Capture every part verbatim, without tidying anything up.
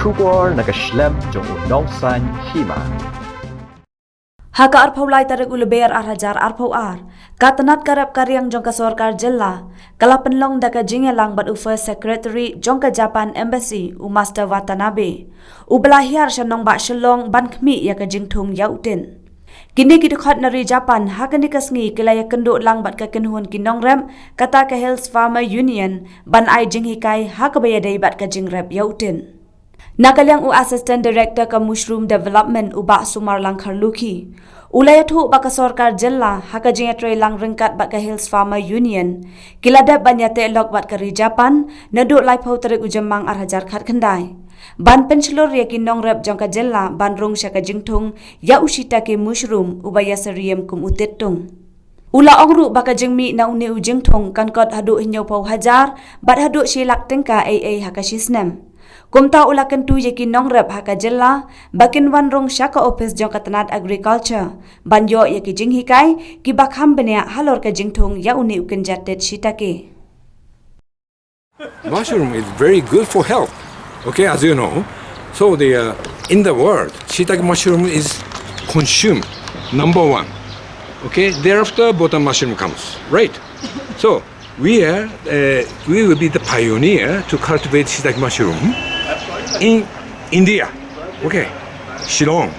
Khubor na ka shlem jong u nongsan hima. Ha ka arphew lai tarik u Lber ar hajar arphew ar, ka tnat ka rep ka riang jong ka sorkar jylla ka la pynlong da ka jingïalang bad u First Secretary jong ka Japan Embassy, u Master Watanabe, u ba la hiar sha nongbah Shillong ban khmih ïa ka jingthung ïa u Tin. Kine ki dkhot na ri Japan ha kane ka sngi ki la ïakynduh lang bad ka kynhun ki nongrep, kata ka Hills Farmer Union, ban ai jinghikai ha kaba ïadei bad ka jingrep ïa u Tin. Na ka liang u Assistant Director ka Mushroom Development, u Bah Sumarlang Kharlukhi, u la ïathuh ba ka sorkar jylla ha ka jingïatreilang ryngkat bad ka Hills Farmer Union ki la dep ban ïateh lok bad ka ri Japan naduh laiphew tarik u Jymmang ar hajar khatkhyndai, ban pynshlur ïa ki nongrep jong ka jylla ban rung sha ka jingthung ïa u shiitake mushroom uba ïasyriem kum u tittung. U la ong ruh ba ka jingmih na une u jingthung kan kot haduh hynñiewphew hajar bad haduh shi lak tyngka ei ei ha ka shi snem. Kumta u la kyntu ïa ki nongrep ha ka jylla ba kin wan rung sha ka ophis jong ka tnat Agriculture ban ïoh ïa ki jinghikai kiba kham bniah halor ka jingthung ïa une u kynja tit shiitake. Mushroom is very good for health. Okay, as you know, so the uh, in the world, shiitake mushroom is consumed number one. Okay, thereafter button mushroom comes, right? So we are uh, we will be the pioneer to cultivate shiitake mushroom in India. Okay, Shillong,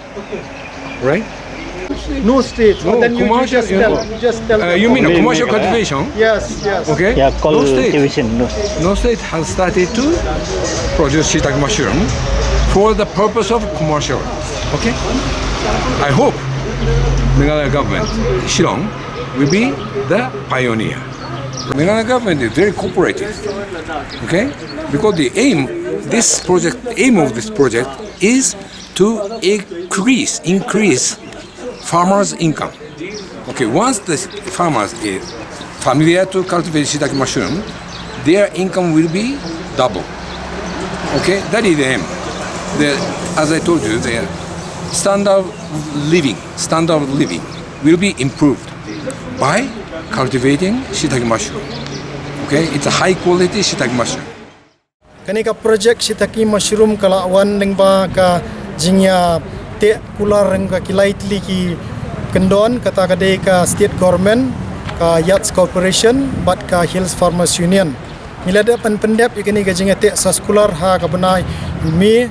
right? No state. No, Then you, you commercial, just you tell. know. You just tell. Uh, them. you mean a Mean, commercial mean, cultivation? Yes, yes. Okay. Yeah, No state. Cultivation, no. No state has started to produce shiitake mushroom for the purpose of commercial. Okay. I hope Meghalaya government, Shillong, will be the pioneer. Meghalaya government is very cooperative. Okay. Because the aim, this project, aim of this project is to increase increase farmers' income. Okay, once the farmers is familiar to cultivate shiitake mushroom, their income will be double. Okay, that is the aim. The, as I told you, the standard of living, standard of living will be improved by cultivating shiitake mushroom. Okay, it's a high quality shiitake mushroom. Kane ka project shiitake mushroom ka la wan lyngba ka jingïateh kular lyngba ki lai tylli ki kyndon, kata ka dei ka state government, ka Yates Corporation bad ka Hills Farmers Union. Ngi la dep ban pyndep ïa kane ka jingïateh sas kular ha ka bnai May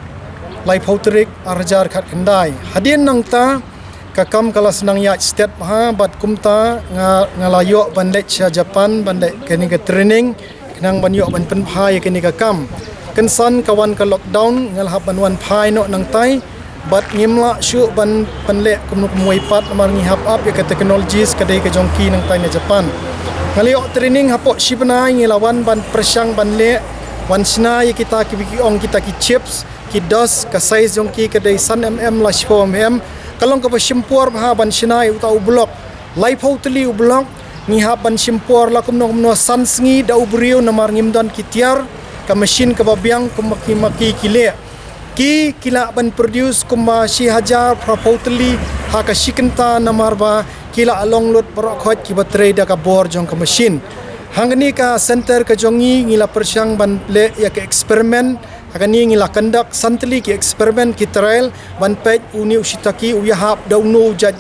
laiphew tarik ar hajar khatkhyndai. Hadien nangta ka kam ka la sdang ïaid stet bha bad kumta nga, nga la ïoh ban leit sha Japan ban leit kane ka training, khnang ban ïoh ban pynbha ïa kane ka kam. Kynsan ka wan ka lockdown, nga la hap ban wan phai noh nangtai bad ngim lah shuh ban pynleh kumno kumwei pat namar ngi hap ap ïa ka technologies ka dei ka jong ki nangtai na Japan. Nga la ïoh training hapoh shi bnai, ngi la wan ban pyrshang ban leh, wan shna ïa kita kiba ki ong kita ki chips, ki dust, ka size jong ki ka dei san mm la shiphew mm. Ka long kaba shim por bha ban shna ïa uta u block. Laiphew tylli u block, ngi hap ban shim por la kumno kumno san sngi da u briew namar ngim don ki tiar, ka machine kaba biang kumba ki ma ki ki leh. Ki, ki lah ban produce kumba shi hajar phraphew tylli ha ka shi kynta namar ba ki la long lut baroh khoit kiba trei da ka bor jong ka machine. Hangne ka center ka jong ngi, ngi la pyrshang ban leh ïa ka experiment. Hangne ngi la conduct san tylli ki experiment, ki trial, ban peit une u shiitake u ïahap da uno u jait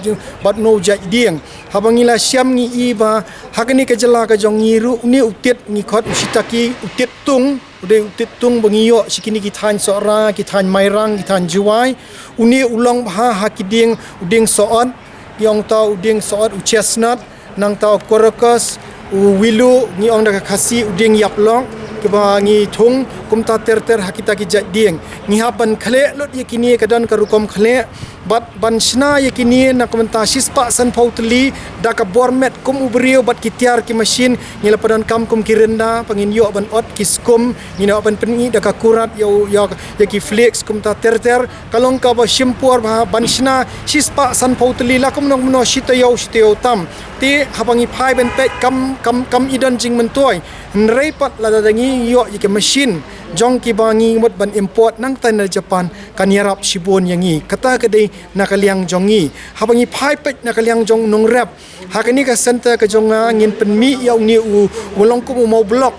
bad uno u jait dieng. Haba ngi la shem ngi i ba hangne ka jylla ka jong ngi ruh une u tit ngi khot u shiitake u tit tung, u dei u tit tung ba ngi ïoh sha kine ki thaiñ Sohra, ki thaiñ Mairang, ki thaiñ Jowai. Une u long bha ha ki dieng, u dieng sohot, ngi ong ta u dieng sohot, u chestnut, nangta u quercus, u willow, ngi ong da ka Khasi u dieng ïap lok, kiba ngi thung kumta ter ter ha kita ki jait dieng. Ngi hap ban khleh lut ïa kine, ka don ka rukom khleh bad ban shna ïa kine na ka bynta shispah sanphew tylli da ka bor met kum u briew bad ki tiar ki machine. Ngi la pyndonkam kum ki rynda ba ngin ïoh ban ot ki skum, ngin ïoh ban pyni da ka kurat ïa u, ïa, ïa ki flakes kumta ter ter. Ka long kaba shim por bha ban shna shispah sanphew tylli la kumno kumno shi taïew shi taïew tam. Te haba ngi phai ban peit kam, kam, kam i don jingmyntoi. Hynrei pat lada ngi ïoh ïa ki machine jong kiba ngi mut ban import nangta na Japan, kan ïarap shibun ïa ngi. Kata ka dei na ka liang jong ngi. Haba ngi phai peit na ka liang jong u nongrep, ha kane ka center ka jong nga ngin pynmih ïa une u, u long kum u maw block.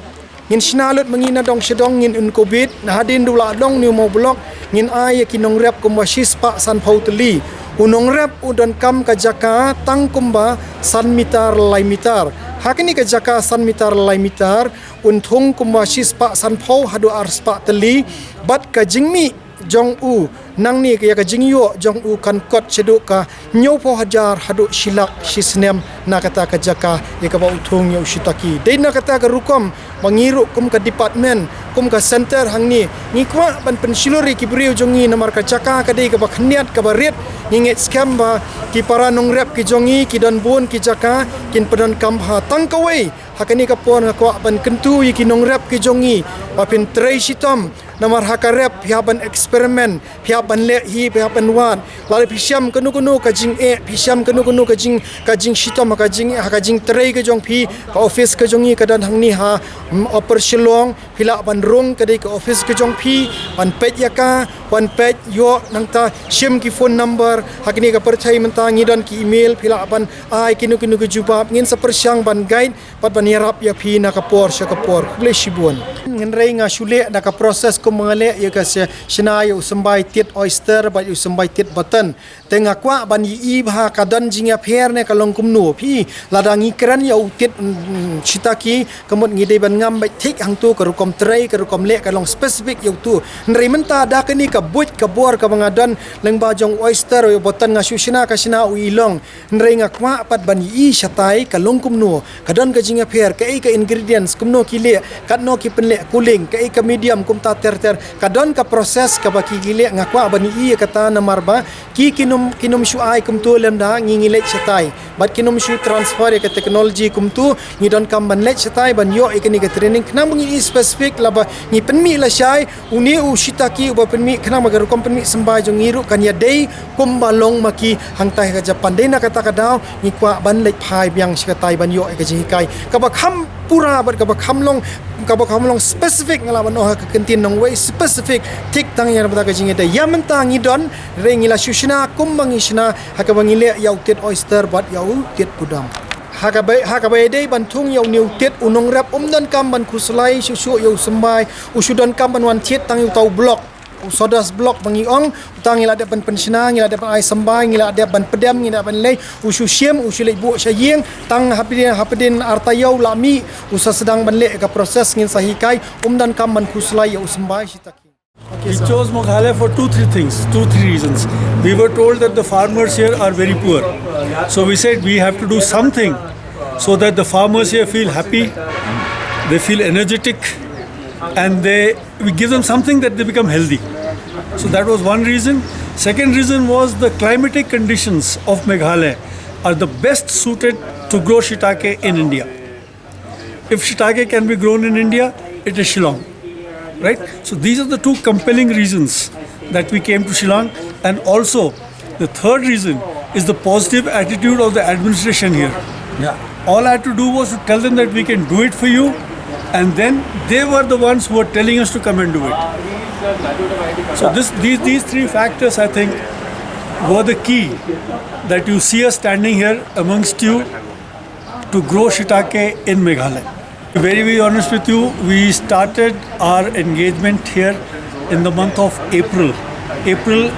Ngin shna lut ma ngi na dong sha dong, ngin incubate, na hadien da u la long une u mawblok, ngin ai ïa ki nongrep kumba shispah sanphew tylli. U nongrep u donkam ka jaka tang kumba san mitar lai mitar. Ha kane ka jaka san mitar lai mitar, un thung kumba shispah sanphew haduh arspah tylli, bad ka jingmih jong u nangne, ïa ka jingïoh jong u kan kot shaduh ka hynñiewphew hajar haduh shi lak shi snem na kata ka jaka ïa kaba u thung ïa u shiitake. Dei na kata ka rukom ba ngi ruh kum ka department, kum ka center hangne, ngi kwah ban pynshlur ïa ki briew jong ngi, namar ka jaka ka dei kaba khyndiat kaba rit. Ngi ngeit skhem ba ki para nongrep ki jong ngi, ki don bun ki jaka, kin pyndonkam bha. Tang kawei, ha kane ka por nga kwah ban kyntu ïa ki nongrep ki jong ngi ba phin trei shitom. Namar ha ka rep phi hap ban experiment, phi hap ban leh hi, phi hap ban wad. Lada phi shem kano kano ka jingeh, phi shem kano kano ka jing, ka jingshitom, ka jing, ha ka jingtrei ka jong phi, ka office ka jong ngi ka don hangne ha, mm, Upper Shillong. Phi lah ban rung, ka dei ka office ka jong phi, ban peit ïa ka, ban peit ïoh, nangta shim ki phone number. Ha kane ka pyrthei mynta ngi don ki email, phi lah ban ai kino kino ki jubab. Ngin sa pyrshang ban guide bad ban ïarap ïa phi na ka por sha ka por. Khublei shibun. Hynrei nga shu leh da ka process kum nga leh ïa ka sha, shna ïa u symbai tit oyster bad ïa u symbai tit button. Te nga kwah ban ïohi bha ka don jingïapher ne ka long kumno. Phi, lada ngi kren ïa u tit, mm, shiitake, ka mut ngi dei ban ngam beit thik hangto, ka rukom trei, ka rukom leh ka long specific ïa uto. Hynrei mynta da kane ka buit ka bor kaba nga don lyngba jong u oyster, ïa u button nga shu shna ka shna u i long. Hynrei nga kwah pat ban ïohi shatai ka long kumno, ka don ka jingïapher, kaei ka ingredients, kumno ki leh, katno ki pynleh cooling, kaei ka medium, kumta ter ter, ka don ka process kaba ki, ki leh. Nga kwah ban ïohi ïa kata, namar ba ki kin ym, kin ym shu ai kumto lymda ngi, ngi leit shatai. Bad kin ym shu transfer ïa ka technology kumto, ngi donkam ban leit shatai ban ïoh ïa kane ka training, khnang ba ngi ïohi specific, laba ngi pynmih lashai, une u shiitake uba pynmih, khnang ba ka rukom pynmih symbai jong ngi ruh kan ïadei kumba long ma ki hangtai ha ka Japan. Dei na kata ka daw ngi kwah ban leit phai biang shatai ban ïoh ïa ka jinghikai kaba kham pura bad kaba kham long, kaba kham long specific, nga lah ban ong ha ka kyntien nongwei, specific, thik tang ïa kata ka jingïadei. Ïa mynta ngi don, hynrei ngi la shu shna kumba ngi shna ha kaba ngi leh ïa u tit oyster bad ïa u tit pudam. Ha kaba, ha kaba ïadei ban thung ïa une u tit, u nongrep um donkam ban khuslai shuh shuh ïa u symbai, u shu donkam ban wan thied tang ïa uta u block, u sawdust block ba ngi ong. Uta ngi la dep ban pynshna, ngi la dep ban ai symbai, ngi la dep ban pdem, ngi la dep ban leh, u shu shim, u shu leit buh sha ïing, tang hapdeng, hapdeng ar taïew la mih, u sa sdang ban leh ka process. Ngin sa hikai, um donkam ban khuslai ïa u symbai shiitake. We chose Meghalaya for two, three things, two, three reasons. We were told that the farmers here are very poor. So we said we have to do something so that the farmers here feel happy, they feel energetic, and they, we give them something that they become healthy. So that was one reason. Second reason was the climatic conditions of Meghalaya are the best suited to grow shiitake in India. If shiitake can be grown in India, it is Shillong, right? So these are the two compelling reasons that we came to Shillong, and also the third reason is the positive attitude of the administration here. Yeah. All I had to do was to tell them that we can do it for you, and then they were the ones who were telling us to come and do it. So this, these, these three factors, I think, were the key that you see us standing here amongst you to grow shiitake in Meghalaya. To be very, very honest with you, we started our engagement here in the month of April, April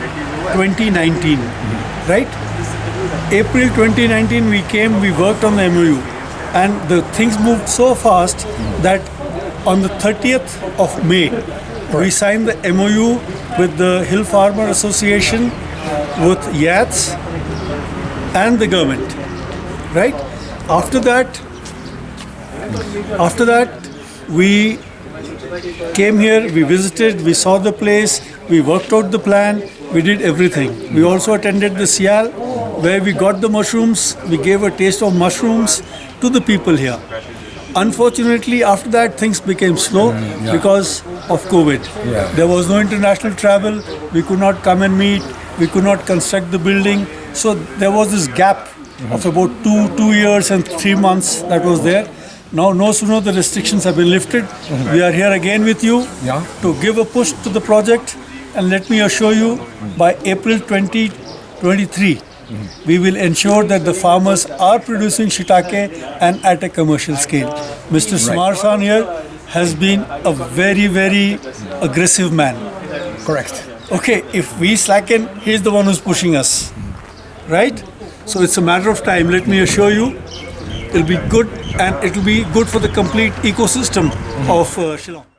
twenty nineteen, right? April twenty nineteen, we came, we worked on the M O U, and the things moved so fast that on the thirtieth of May, we signed the M O U with the Hill Farmer Association, with Yats, and the government, right? After that, after that, we came here, we visited, we saw the place, we worked out the plan, we did everything. We also attended the Sial, where we got the mushrooms, we gave a taste of mushrooms to the people here. Unfortunately, after that, things became slow because of COVID. Yeah. There was no international travel, we could not come and meet, we could not construct the building. So there was this gap of about two, two years and three months that was there. Now, no sooner the restrictions have been lifted, we are here again with you to give a push to the project. And let me assure you, by April twenty twenty-three, we will ensure that the farmers are producing shiitake and at a commercial scale. Mister Sumar-san here has been a very, very aggressive man. Correct. Okay, if we slacken, he's the one who's pushing us, right? So it's a matter of time. Let me assure you, it'll be good, and it'll be good for the complete ecosystem of uh, Shillong.